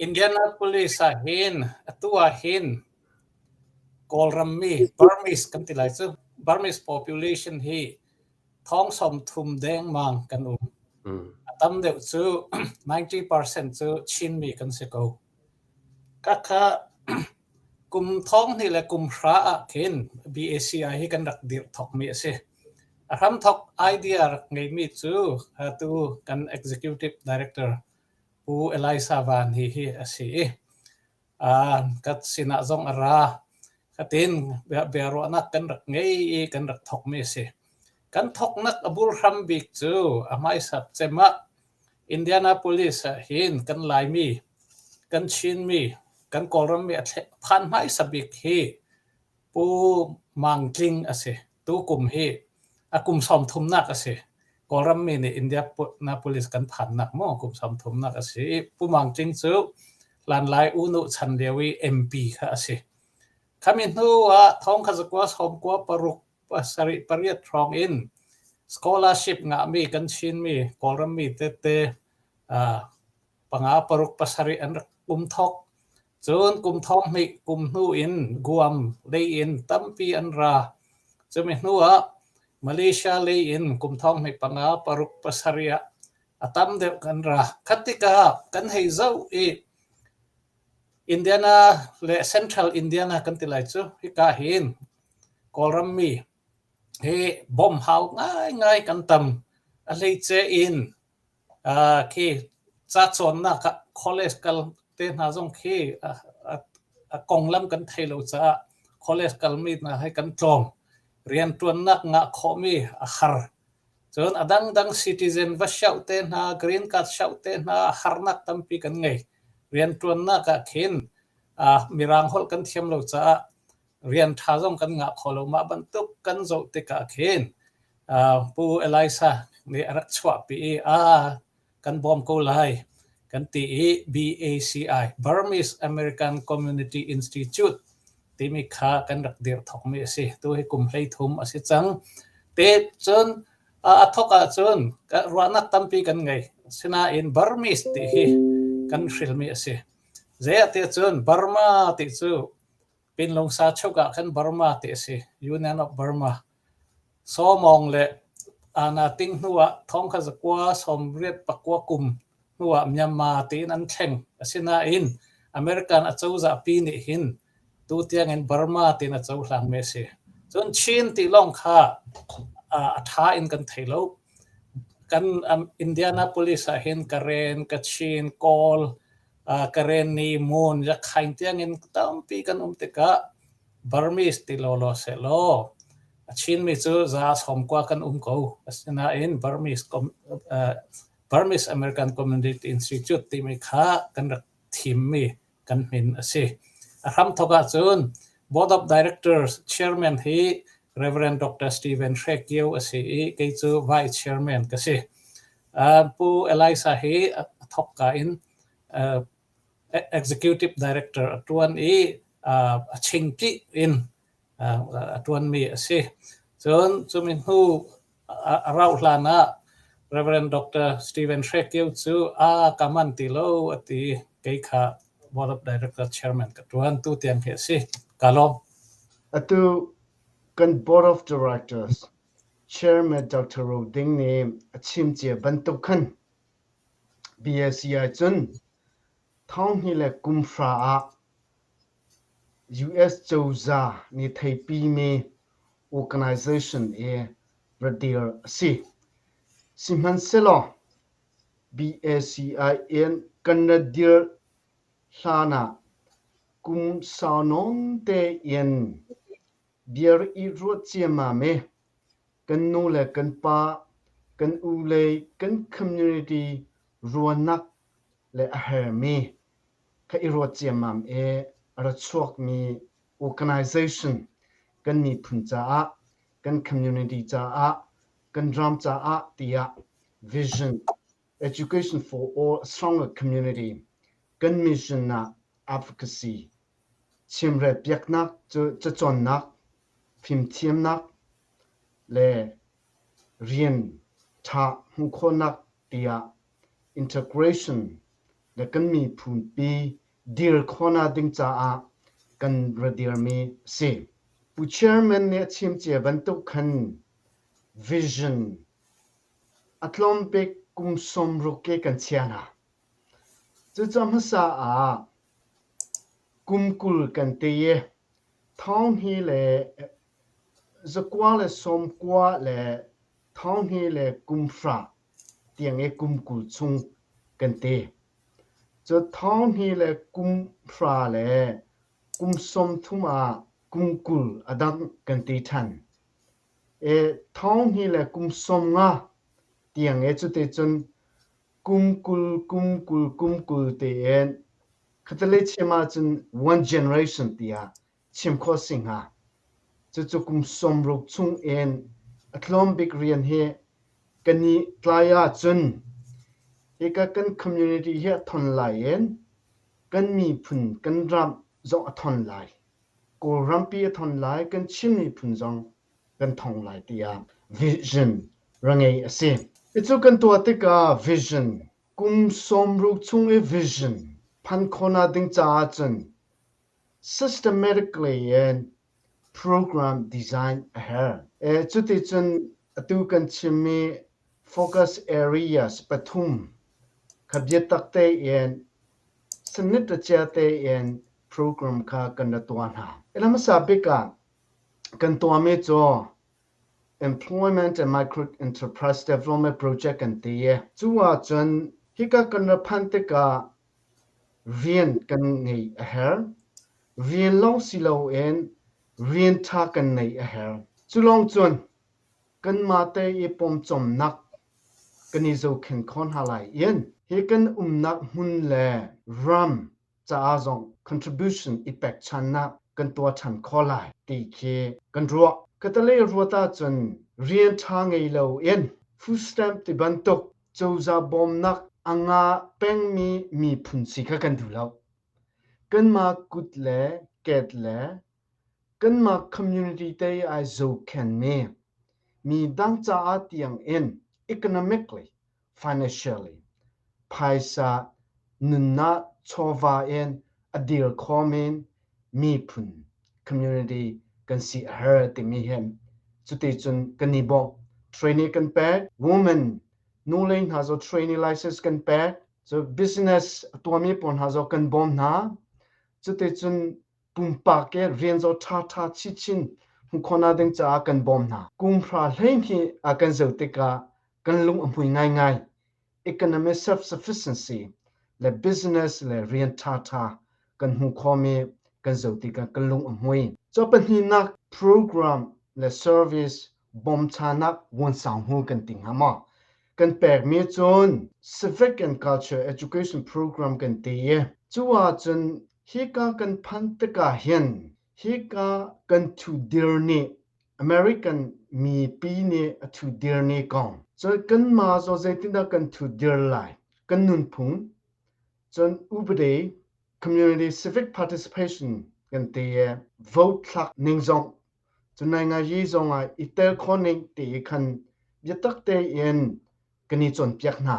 Indianapolis ah hin atu ah hin Kawlrammi Burmese kan ti lai cu. Burmese population hi thong 30 dengmang kan um. A tam deuh cu 90% cu Chinmi kan si ko. Khakha kum thong hnih le kum hra ah khin BACI hi kan rak dirh thokmi a si. A hramthok idea rak ngeimi cu atu kan executive director Pu Elisa Van hi hi a si i ka sinah zong a ra. Khatin biaruahnak kan rak ngei i kan rak thokmi a si. Kan thoknak a bul hram bik cu a hmaisat cem ah Indianapolis ah hin kan Laimi, kan Chinmi, kan Kawlrammi a phan hmaisa bik hi Pu Mang Tling a si. Tu kum hi a kum 30nak a si. Kawlrammi nih Indianapolis kan phannak maw kum 30nak a si. Pu Mang Tling cu hlanlai U Nu chan lio i MP kha a si. Khami hnu ah thong kha zakua sawmkua paruk pasarih pariat hrawng in scholarship ngahmi kan Chinmi Kawlrammi tete panga paruk pasarih an rak um thok. Cun kum thong hnih kum hnu in Guam lei in tampi an ra. Cumi hnu ah Malaysia lei in kum thong hnih panga paruk pasarih ah a tam deuh kan ra. Khat tikah kan hei zoh i Indiana le Central Indiana kan ti lai cu hika hin Kawlrammi hi bawmh hau ngaingai kan tam. A hleice in khi ca cawnnak ah college kal te hna zong khi a konglam kan thei lo caah college kalmi hna hi kan tlawm. Rianṭuannak ngah khawhmi a har. Cun a dangdang citizen va sioh te hna, green card sioh te hna harnak tampi kan ngei. Rianṭuannak ah khin Mirang holh kan thiam lo caah rian ṭha zong kan ngah kho lo. Mah bantuk kan zoh tikah khin Pu Elisa nih a rak chuahpi i a kan bawm ko lai kan ti i BACI Burmese American Community Institute timi kha kan rak dirh thokmi a si. Tu hi kum 13 a si cang. Te cun a thok ahcun ruahnak tampi kan ngei. Sinain Burmese ti hi kan hrilmi a si. Zei ah tiah cun Burma ti cu Pinlungsa chuk ah khan Burma ti a si. Union of Burma. Sawmawng le Ana ting hnu ah thong kha zakua sawmriat pakua kum hnu ah Myanmar tiin an thleng. Asinain American acozah pi nih hin tu tiangin Burma tiin a cohlang mi a si. Cun Chin ti lawng kha a ṭha in kan thei lo. Kan Indianapolis ah hin Karen, Kachin, Kawl, Karenni, Mon, Rakhine tiangin tampi kan um tikah Burmese ti lawlaw sehlaw a Chinmi cu za sawmkua kan um ko. Asinain Burmese, Burmese American Community Institute timi kha kan rak thimmi kan min a si. A hramthawk ahcun Board of Directors Chairman hi Reverend Dr. Stephen Hre Kio a si i kei cu Vice Chairman ka si. Pu Elisa hi a thawkka in Executive Director a ṭuan i a chingkih in a ṭuanmi a si. Cun cumi hnu a rauh hlan ah Reverend Dr. Stephen Hre Kio cu a ka man ti lo a ti kei kha Board of Director Chairman ka ṭuan tu tiang hi a si. Ka lawm. Atu kan Board of Directors Chairman Dr. Ro Ding nih a chim cia bantuk khan BSc ahcun thonghnih le kum hra ah US cozah nih theipimi organization i ra dir a si. Sihmanhsehlaw BACI in kan ra dir hlan ah kum sau nawn tein bia i ruat ciammam i kan nu le kan pa, kan u le kan community ruahnak le a hermi kha i ruat ciammam i a ra chuakmi organization kan miphun caah, kan community caah, kan ram caah tiah vision education for all a stronger community kan mission ah advocacy chimrel piaknak cu cacawnnak fimthiamnak le rian ṭha hmuh khawhnak tiah integration. le kan miphunpi dir khawhnak ding caah kan ra dirmi a si. Pu Chairman nih a chim cia bantuk khan vision a tlawmbik kum 60 ke kan chia hna. Cucaah hmasa ah kum 20 kan ti i thong hi le 1990 le thong hi le kum hra tiang i kum 20 chung kan ti. Cu thong hi le kum hra le kum 30 ah kum 20 a dang kan ti ṭhan. E thong hi le kum 50 tiang i cuticun kum 20 kum 20 kum 20 tein khatalei chim ahcun one generation tiah chim khawh si hnga. Cucu kum 60 chung in a tlawm bik rian hi kan i tlai ahcun hika kan community hi a thon lai in kan miphun kan ram zong a thon lai. Kawlrampi a thon lai, kan Chin miphun zong kan thong lai tiah vision ra ngei a si. Cu kan tuah tikah vision kum 60 chung i vision phan khawhnak ding caah cun systematically in program design a herh. Cuticun atu kan chimmi focus areas pathum kha biatak tein sanit cia tein program kha kan ra tuah hna. Ila hmasa bik ah kan tuahmi cu Employment and Micro Enterprise Development Project kan ti i cu ahcun hika kan ra phanh tikah rian kan ngeih a herh. Rian lawng si loin rian ṭha kan neih a herh. Cu lawng cun kanmah te i pawmcawmnak kan i zohkhenh khawh hna lai in hi kan umnak hmun le ram caah zong contribution i pekchannak kan tuah ṭhan khawh lai ti khi kan ruah. Katalay ruat ahcun rian ṭha ngei loin food stamp ti bantuk cozah bawmnak a ngah pengmi miphun si kha kan duh lo. Kanmah kut le ket le kanmah community te ai zohkhenmi mi dang caah tiang in economically financially phaisa nunnak chawva in a dir khomi miphun community kan si a har timi hin cuticun kan i bawmh. Training kan pek, women nu lei hna zo training license kan pek, cu business a tuahmi pawl hna zo kan bawm hna. Cuticun pumpak ke rian zo ṭhaṭha chinchin hmuh khawhnak ding caah kan bawm hna. Kum hra hleihnih a kan zoh tikah kan lung a hmui ngaingai. Economic self-sufficiency le business le rian ṭhaṭha kan hmuh khawhmi kan zoh tikah kan lung a hmui. Cu pahnihnak program le service bawmchannak vuansang hmu kan ti hnga maw? Kan pekmi cun Civic and Culture Education Program kan ti i cu ahcun hika kan phanh tikah hin hika kan thudir nih American mipi nih a thudir ni kong cun kanmah zaw zeitindah kan thudir lai kan nunphung cun upade community civic participation kan ti i vote thlak ning zong Cu naingai zongah i tel khawh ning ti khan biatak tein kan i cawnpiak hna.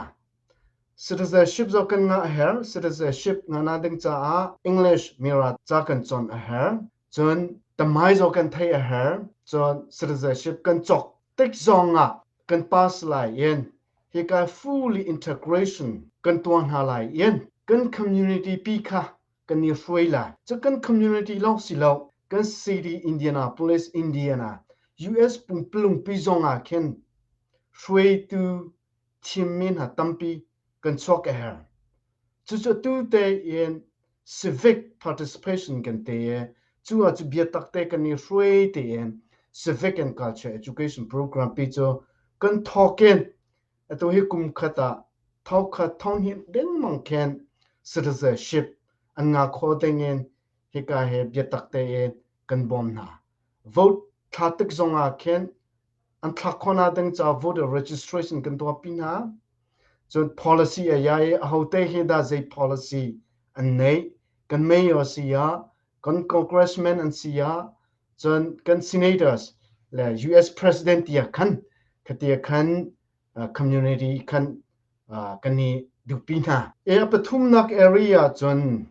Citizenship zong kan ngah a herh. Citizenship ngahnak ding caah English mira ca kan cawn a herh. Cun tamai zong kan theih a herh. Cun citizenship kan cawk tik zongah kan pass lai in hika fully integration kan tuah hna lai in kan community pi kha kan i hruai lai. Cu kan community lawng si lo, kan city Indianapolis, Indiana, US pungpalungpi zong ah khin hruaitu thimmi hna tampi kan chuak a herh. Cucu tu tein civic participation kan te i cu ah cu biatak te kan i hruai tein civic and culture education program pi cu kan thawk in Atu hi kum khat ah thokhat thonghnih dengmang khin citizenship an ngah khawh dingin hika he biatak tein kan bawm hna. Vote thla tik zongah khin an thlak khawhnak ding ca voter registration kan tuahpi hna. Cun policy a ya i ahote hi dah zei policy an neih, kan mayor si ah, kan congressman an si ah, cun kan senators le US president tiah khan khatia khan community khan kan i. duhpi hna. E a pathumnak area cun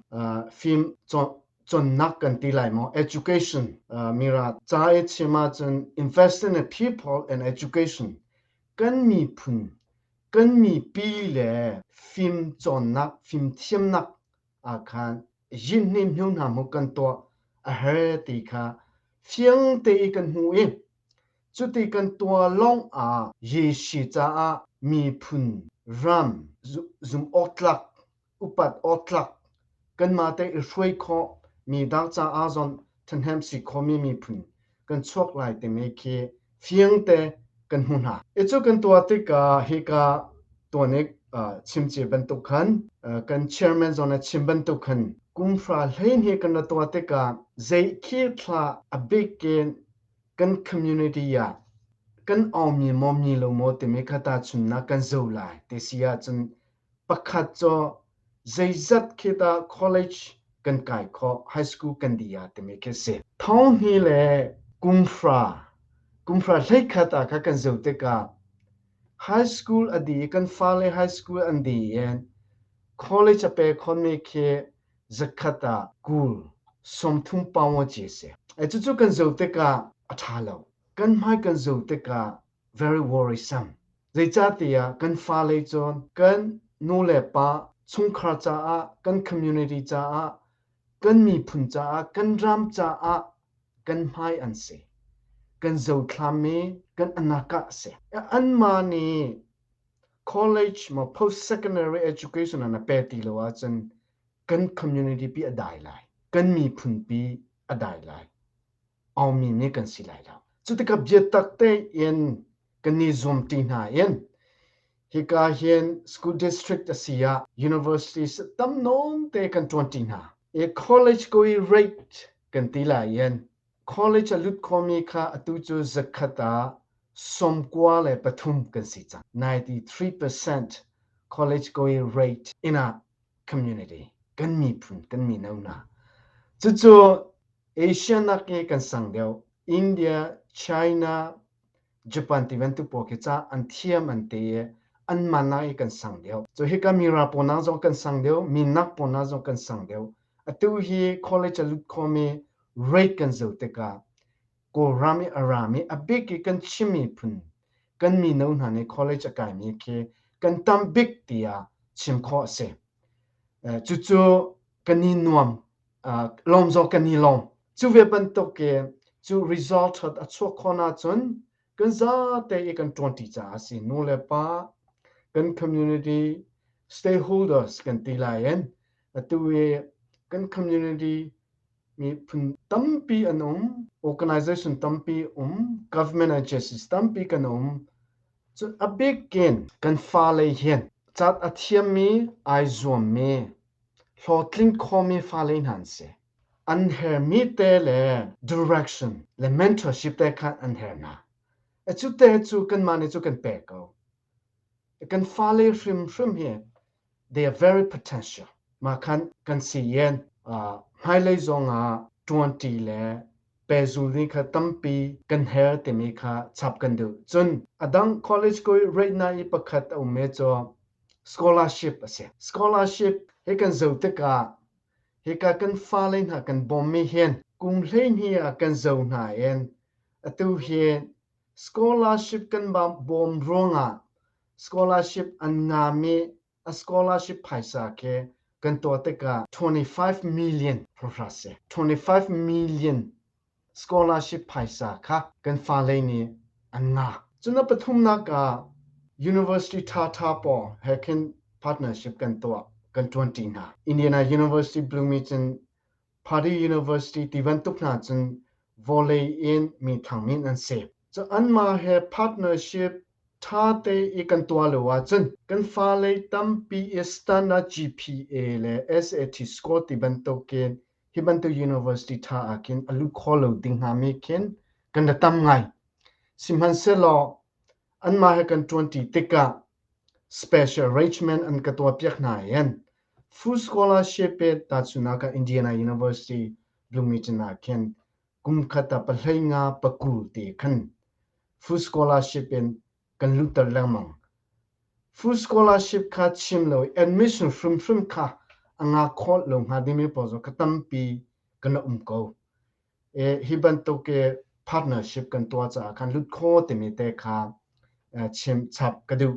fim cawnnak kan ti lai maw education mira ca i chim ahcun invest in a people and education kan miphun kan mipi le fim cawnnak fimthiamnak ah khan yin hni hnu hna mu kan tuah a her ti kha fiang te i kan hmu i cuti kan tuah lawng ah Yeshi caah miphun ram zum awk tlak upat awk tlak kanmah te i hruai khawh mi dang caah zong ṭhahnem si khomi miphun kan chuak lai timi khi fiangte kan hmu hna. I cu kan tuah tikah hika tuanik chimci bantuk khan kan chairman zong a chim bantuk khan kumhra hleihnih kan ra tuah tikah zei khi thla a bikin kan community ah kan aumi maw mi lo maw timi kha tahchunnak kan zo lai ti si ahcun Pakhat cu zeizat khi dah college kan kai khawh, high school kan dih ah timi khi si. Thonghni le kumhra, kumhra hleikhat ah kha kan zoh tikah high school a dih i kan fale high school an dih in college a pe khawhmi khi zakhat ah 20, 30 paung ci a si. Cucu kan zoh tikah a ṭha lo. Kan hmai kan zoh tikah very worrisome. Zeicahtiah kan fale cun kan nu le pa chungkhar caah, kan community caah, kan miphun caah, kan ram caah kan hmai an si. Kan zothlammi kan anaka a si. Anmah nih college maw post secondary education an a pe ti lo ahcun kan community pi a dai lai. Kan miphun pi a dai lai. Aumi nih kan si lai lo. Cutikah biatak tein kan i zuamṭi hna in hika hin school district a si ah universities tam nawn te kan ṭuanṭi hna. I college ko i rate kan ti lai in college a lut khomi kha atu cu zakhat ah 93 kan si cang. 93% college going rate in a community kan miphun kan mino hna. Cucu Asia nak i kan sang deuh. India, China, Japan ti bantuk pawl khi ca an thiam an te i anmah nak i kan sang deuh. So hika mira pawl nak zong kan sang deuh, minak pawl nak zong kan sang deuh. Atu hi college a lut khomi rate kan zoh tikah Kawlram i a rami a bik i kan Chin miphun kan mino hna nih college a kaimi khi kan tam bik tiah chim khawh a si. Cucu kan i nuam lawm zong kan i lawm. Cu ve bantuk in cu result a chuak khawh ahcun kan zate i kan ṭuanṭi caah a si. Nu le pa, kan community stakeholders kan ti lai in atu i kan community miphun tampi an um, organization tampi um, government agencies tampi kan um. Cun a bikin kan fale hin cat a thiammi, ai zuammi, hlawhtling khomi fale hna an si. An hermi te le direction le mentorship te khan an her hna. Cu te cu kanmah nih cu kan pek ko. Kan fale hrimhrim hi they are very potential. Mah khan kan si yen hmailei zong ah ṭuanṭi le pehzul ni kha tampi kan her timi kha chap kan duh. Cun a dang college ko rate na i pakhat a um me cu scholarship a si. Scholarship hi kan zoh tikah hika kan fale hna kan bawmmi hin kum 12 ah kan zo hna in atu hi scholarship kan bawm ruangah scholarship an ngami a scholarship phaisa khi kan tuah tikah 25 million hrawhra si. 25 million scholarship phaisa kha kan fale nih an ngah. Cun a pathumnak ah university ṭhaṭha pawl he khin partnership kan tuah, kan ṭuanṭi hna. Indiana University Bloomington, Purdue University ti bantuk hna cun vawlei in mi thangmin an si. Cu anmah he partnership ṭha te i kan tuah lo ahcun kan fale tampi i standard GPA le SAT score ti bantukin hi bantuk university ṭha ah khin a lut kho lo ding hngami khin kan ra tam ngai. Sihmanhsehlaw anmah he kan ṭuanṭi tikah special arrangement an ka tuahpiak hna in full scholarship pe tahchunhnak ah Indiana University Bloomington ah khin kum khat ah pahlei nga pakul te khan full scholarship in kan lutter lengmang. Full scholarship kha chim lo i admission hrimhrim kha a ngah khawh lo hnga dingmi pawl zong kha tampi kan um ko. Hi bantuk partnership kan tuah caah khan lut kho timi te kha chim chap ka duh.